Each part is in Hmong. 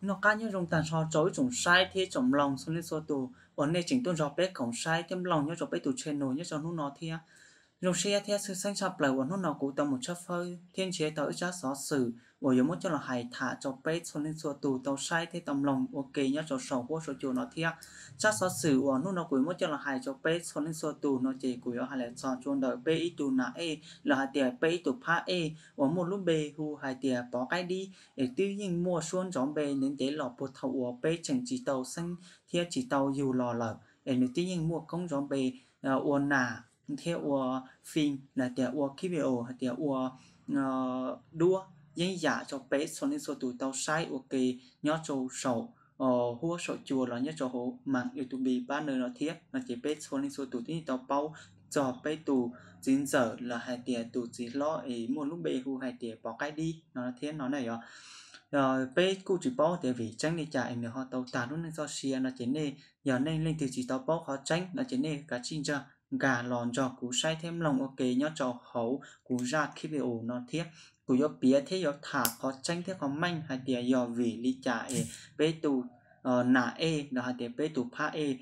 Noj qab nyob zoo tag nrho rau ib tsoom saib thiab ib tsoom mloog txhua leej txhua tus uas nej tseem tuaj nrog peb koom saib thiab mloog nyob rau peb tus channel nyob rau hnub no thiab. Zoo siab thiab tshwj xeeb tshaj plaws uas hnub no kuv tau mus tshawb fawb thiab nrhiav tau ib tsab xov xwm uas yuav muab coj los hais tham rau peb txhua leej txhua tus tau saib thiab tau mloog ua ke nyob rau saum huab saum cua no thiab. Tsab xov xwm uas hnub no kuv yuav muab coj los hais rau peb txhua leej txhua tus no ces kuv yuav hais los txog rau ntawm peb ib tug nam ej los hais tias peb ib tug phab ej uas muaj lub npe hu hais tias Pov Qaib Dib, es twb yeej muaj suab nrov npe ntev ntev los puag thaum uas peb tseem tsis tau xeeb thiab tsis tau yug los lawm, es nws twb yeej muaj koob nrov npe ua nam thiab ua fim los tias ua kib video hais tias ua duab yeeb yam rau peb txhua leej txhua tus tau saib ua ke nyob rau saum huab saum cua los nyob rau hauv mas YouTube pab no no thiab no ces peb txhua leej txhua tus twb yeej tau paub txog peb tus txiv ntxawm los hais tias tus txiv hlob es muaj lub npe hu hais tias Pov Qaib Dib no thiab no na yog. Peb kuj tsis paub tias vim tseeb li cas es nws ho tau tag lub neej txoj sia no ces nej yog nej leej twg tsis tau paub qhov tseeb no ces nej kav tsij nrog nkag los nrog kuv saib thiab mloog ua ke nyob rau hauv kuv zaj kib video no thiab. Kuv yuav piav thiab yuav tham qhov tseeb thiab qhov meej hais tias yog vim li cas es peb tus nam ej los hais tias peb tus phab ej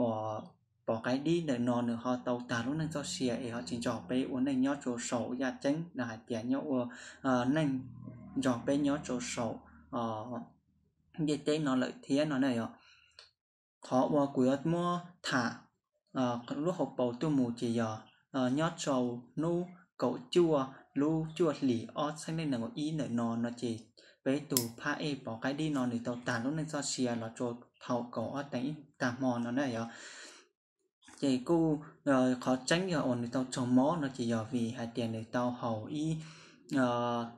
uas Pov Qaib Dib ntawm no nws ho tau tag lub neej txoj sia es ho tsis nrog peb ua neej nyob rau saum yaj ceeb los hais tias nyob ua neej nrog peb nyob rau saum ntiaj teb no lawm thiab no na yog. Qhov uas kuv yuav muab tham lub hauv paus tuaj mus ces yog nyob rau hnub kaum cuaj lub cuaj hlis ob txhiab nees nkaum ib ntawm no no ces peb tus phab ej Pov Qaib Dib no nws tau tag lub neej txoj sia los rau thaum kaum ob teev ib tag hmo no na yog. Ces kuj qhov tseeb yog uas nws tau raug mob no ces yog vim hais tias nws tau haus ib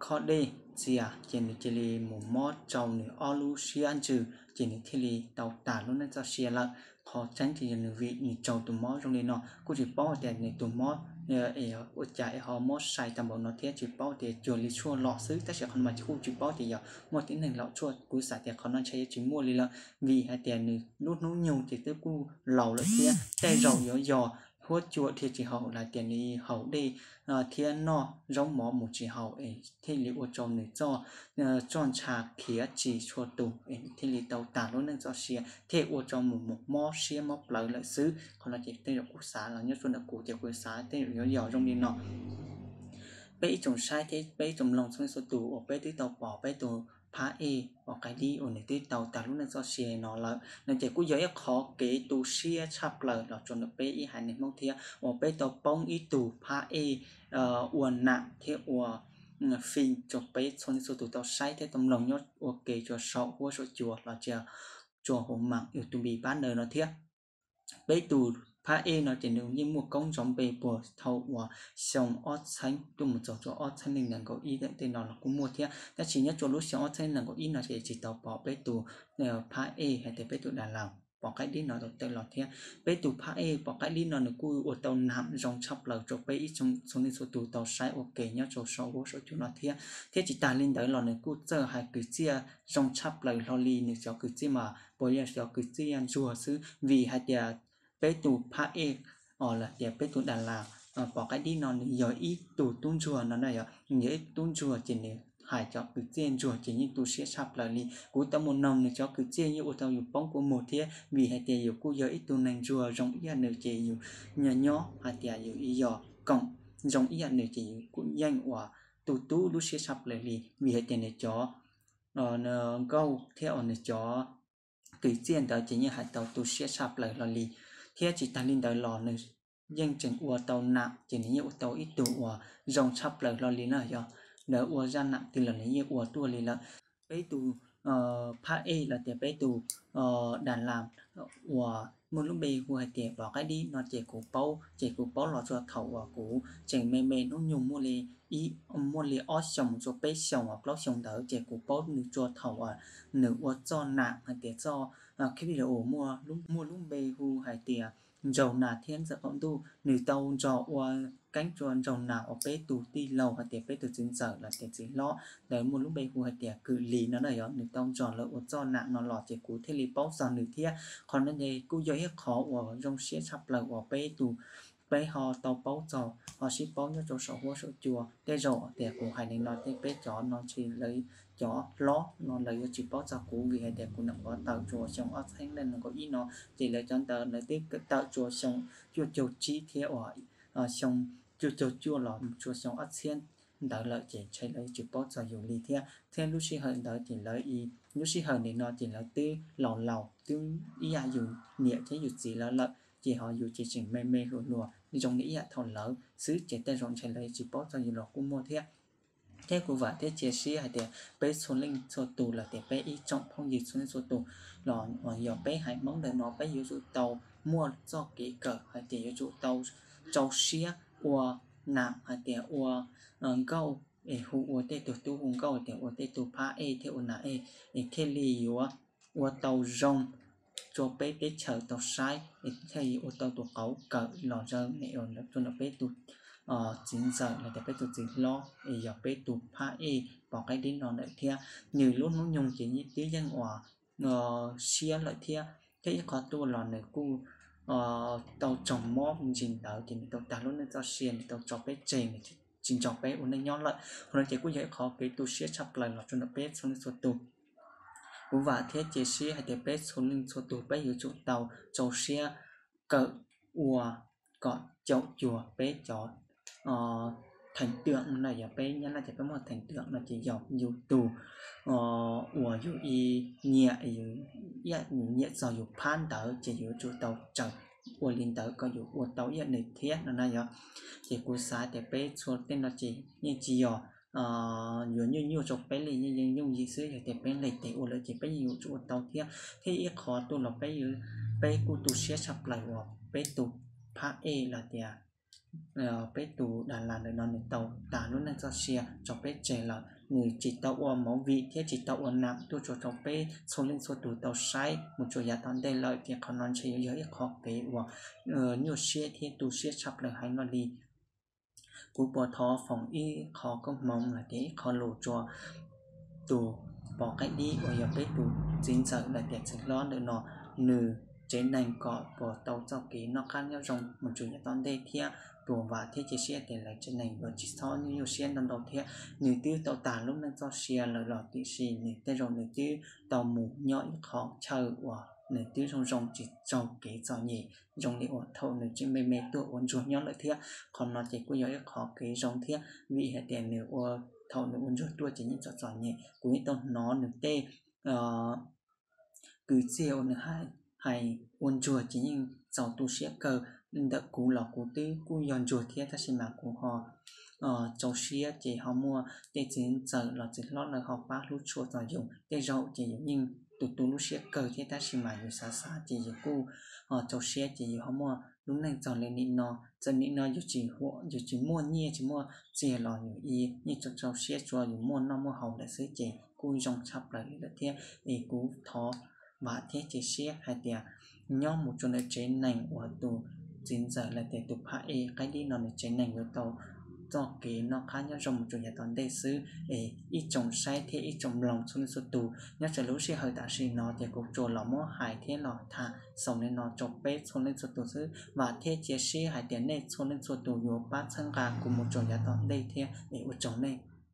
khob dej txias ces nws cia li mus mob rau nws ob lub siab ntsws ces nws thiaj li tau tag lub neej txoj sia lawm. Qhov tseeb ces yog nws vim nws raug tus mob zoo li no, kuj tsis paub tias nws tus mob es ua cas es ho mob sai tag npaum no thiab tsis paub tias cuag li tshuaj lom xwb, tab sis qhov no mas kuj tsis paub tias yog muaj tib neeg lom tshuaj, kuv xav tias qhov no ntshe yuav tsis muaj li lawm, vim hais tias nws lub hnub nyoog ces twb kuj laus lawm thiab tej zaum yuav yog huab cua dhia tsis haum los tias nws haus dej thiab noj zaub mov mus tsis haum es thiaj li ua rau nws txoj ntsha khiav tsis tshua tus es nws thiaj li tau tag lub neej txoj sia thiaj ua rau mus mob siab mob plawv lawm xwb. Qhov no ces tej zaum kuv xav los nyob rau ntawm kuv ces kuv xav tej zaum yuav yog zoo li no. Peb ib tsoom saib thiab peb ib tsoom mloog txhua leej txhua tus uas peb twb tau pom peb tus phab ej Pov Qaib Dib uas nws twb tau tag lub neej txoj sia no lawm no ces kuj yog ib qhov kev tu siab tshaj plaws los rau ntawm peb ib haiv neeg Hmoob thiab uas peb tau poob ib tug phab ej ua nam thiab ua fim rau peb txhua leej txhua tus tau saib thiab tau mloog nyob ua ke rau saum huab saum cua los sis rau hauv mas YouTube pab no thiab. Peb tus phab ej no ces nws yeej muaj koob nrov npe puag thaum uas xyoo ob txhiab tuaj mus txog rau ob txhiab nees nkaum ib tej no los kuj muaj thiab, tab sis nyob rau lub xyoo ob txhiab nees nkaum ib no ces tsis tau pom peb tus phab ej hais tias peb tus das las Pov Qaib Dib no tau tawm los thiab. Peb tus phab ej Pov Qaib Dib no nws kuj ua tau nam zoo tshaj plaws rau peb ib tsoom txhua leej txhua tus tau saib ua ke nyob rau saum huab saum cua no thiab. Thiab tsis tas li ntawd los nws kuj txawj hais kwv txhiaj zoo tshaj plaws hlo li nws cov kwv txhiaj mas puas yog cov kwv txhiaj ntsuag xwb, vim hais tias peb tus phab ej los tias peb tus das las Pov Qaib Dib no nws yog ib tug tub ntsuag no na yog, nws yog ib tug tub ntsuag ces nws hais cov kwv txhiaj ntsuag ces yeej tu siab tshaj plaws li. Kuv tau mus noog nws cov kwv txhiaj yeej ua tau yus poob kua muag thiab, vim hais tias yus kuj yog ib tug neeg ntsuag zoo ib yam nws ces yus nyob hais tias yus yog koom zoo ib yam nws ces yus kuj yeej ua tu tub lub siab tshaj plaws li, vim hais tias nws cov nkauj thiab uas nws cov kwv txhiaj ntawd ces yeej hais tau tu siab tshaj plaws hlo li. Thiab tsis tas li ntawd los nws yeej tseem ua tau nam ces nws yeej ua tau ib tug uas zoo tshaj plaws hlo li na yog, lawv ua zaj nam twg los nws yeej ua tuaj li lawm. Peb tus phab ej los tias peb tus das las uas muaj lub npe hu hais tias Pov Qaib Dib no ces kuv paub, ces kuv paub los txog thaum uas kuv tseem me me hnub nyoog muaj li ib, muaj li ob xyoos mus rau peb xyoos uas plaub xyoos ntawd ces kuv paub nws txog thaum uas nws ua txoj nam hais tias txoj khib video muaj lub npe hu hais tias Ntsaug Nas thiab Ntxawm Qaum Ntuj, nws tau nrog ua keeb rua Ntsaug Nas uas peb tus tij laug hais tias peb tus txiv ntxawm los tias txiv hlob ntawd muaj lub npe hu hais tias Kwm Lis no na yog, nws tau nrog lawv ua txoj nam no los ces kuv thiaj li paub txog nws thiab. Qhov no ces kuj yog ib qhov uas zoo siab tshaj plaws uas peb tus, peb ho tau paub txog ho sib paub nyob rau saum huab saum cua. Tej zaum tias kuv hais li no tej peb cov no ntshe lawv cov hlob no lawv yuav tsis paub txog kuv, vim hais tias kuv nyuam qhuav tawm tsuas xyoo ob txhiab nees nkaum ib no, ces lawv cov ntawd lawv twb tawm tsuas xyoo cuaj caug tsib thiab uas xyoo cuaj caug cuaj los tsuas xyoo ob txhiab ntawd lawm, ces ntshai lawv tsis paub txog yus li thiab. Thiab lub sij hawm ntawd ces lawv, lub sij hawm nim no ces lawv twb laus laus, twb ib yam yus niam thiab yus txiv lawv lawm, ces ho yus ces tseem me me hluas hluas zoo li ib yam thaum lawv xwb, ces tej zaum ntshai lawv tsis paub txog yus los kuj muaj thiab. Thiab kuv vam thiab cia siab hais tias peb txhua leej txhua tus los tias peb ib tsoom phooj ywg txhua leej txhua tus los uas yog peb haiv Hmoob ntawm no peb yuav tsum tau muaj txoj kev kawm hais tias yuav tsum tau rau siab ua nam hais tias ua nkauj es hu ua tej tug tub hu nkauj tias ua tej tug phab ej thiab ua nam ej, es thiaj li yuav ua tau zoo rua peb teb chaws tau saib, es thiaj li ua tau tus qauv kawm los zaws ne, rua peb tus txiv ntxawm los tias peb tus txiv hlob es yog peb tus phab ej pom qaib dib no ntawm thiab. Nws lub hnub nyoog ces twb yeej uas siab lawm thiab, thiab ib qho tuaj los nws kuj tau raug mob ntsis ntawd ces nws tau tag lub neej txoj sia, nws tau tso peb tseg, nws tsis nrog peb ua neej nyob lawm. Qhov no ces kuj yog ib qho kev tu siab tshaj plaws los rua ntawm peb txhua leej txhua tus. Kuv vam thiab cia siab hais tias peb txhua leej txhua tus peb yuav tsum tau rau siab kawm ua kom caum cuag peb cov theem tiam no, yog peb Nyab Laj ces peb muaj theem tiam no ces yog yus tus uas yus nyiam, yus nyiam txog yus phab ntawd ces yus yuav tsum tau raws ua li ntawd kom yus ua tau ib yam nws thiab no na yog. Ces kuv xav tias peb txhua tej no ces yeej tsis yog yuav nyuaj nyuaj rau peb li, yeej yooj yim xwb, yog tias peb lees tes ua lawm ces peb yeej yuav tsum ua tau thiab. Thiab ib qho tuaj los peb, peb kuj tu siab tshaj plaws uas peb tus phab ej los tias peb tus Das Las ntawm no nws tau tas lub neej txoj sia tso peb tseg lawm. Nws tsis tau ua movie thiab tsis tau ua nam tuaj tsuas rau peb txhua leej txhua tus tau saib mus tsuas yav tom ntej lawm, ces qhov no ntshe yuav yog ib qho kev uas nyuaj siab thiab tu siab tshaj plaws heev no li. Kuv puas thov foom ib qho koob hmoov los tias ib qho lus rua tus pom qaib dib uas yog peb tus txiv ntxawm los tias txiv hlob ntawm no, nws tsev neeg kom puas tau txoj kev noj qab nyob zoo mus tsuas yav tom ntej thiab. Kuv vam thiab cia siab tias lawv tsev neeg yuav tsis txhob nyuaj nyuaj siab ntau ntau thiab. Nws twb tau tas lub neej txoj sia lawm los tiam sis nws tej zaum nws twb tau mus nyob ib qho chaw uas nws twb zoo zoo tsis raug kev txom nyem zoo li uas thaum nws tseem me me tuaj ua ntsuag nyob lawm thiab. Qhov no ces kuj yog ib qho kev zoo thiab, vim hais tias nws ua, thaum nws ua ntsuag tuaj ces yeej txom txom nyem. Kuv yeej tau hnov nws tej kwv txhiaj uas nws hais ua ntsuag ces yeej txaus tu siab kawg. Ntawm kuv los kuv twb kuj yog ntsuag thiab tab sis mas kuv ho rau siab ces ho muaj tej txiv ntxawm los txiv hlob lawv ho pab hlub tshua txog yus, tej zaum ces yus yeej tu tu lub siab kawg thiab tab sis mas yus xav xav ces yus kuj rau siab ces yus ho muaj lub neej txog li nim no. Txawm nim no yus tsis huam, yus tsis muaj nyiaj tsis muaj txiag los yus yeej rau rau siab tsuas yus muaj noj muaj haus lawm xwb ces kuj zoo tshaj plaws li lawm thiab. Es kuv thov vam thiab cia siab hais tias nyob mus tsuas ntawm tsev neeg uas tus txiv ntxawm los tias tus phab ej qaib dib no nws tsev neeg yuav tau txoj kev noj qab nyob zoo mus tsuas yav tom ntej xwb. Es ib tsoom saib thiab ib tsoom mloog txhua leej txhua tus, nyob rau lub sij hawm tam sim no ces kuv tsuas los muab hais thiab los tham xaus li no rau peb txhua leej txhua tus xwb. Vam thiab cia siab hais tias nej txhua leej txhua tus yuav pab txhawb nqa kuv mus tsuas yav tom ntej thiab es ua tsaug nej.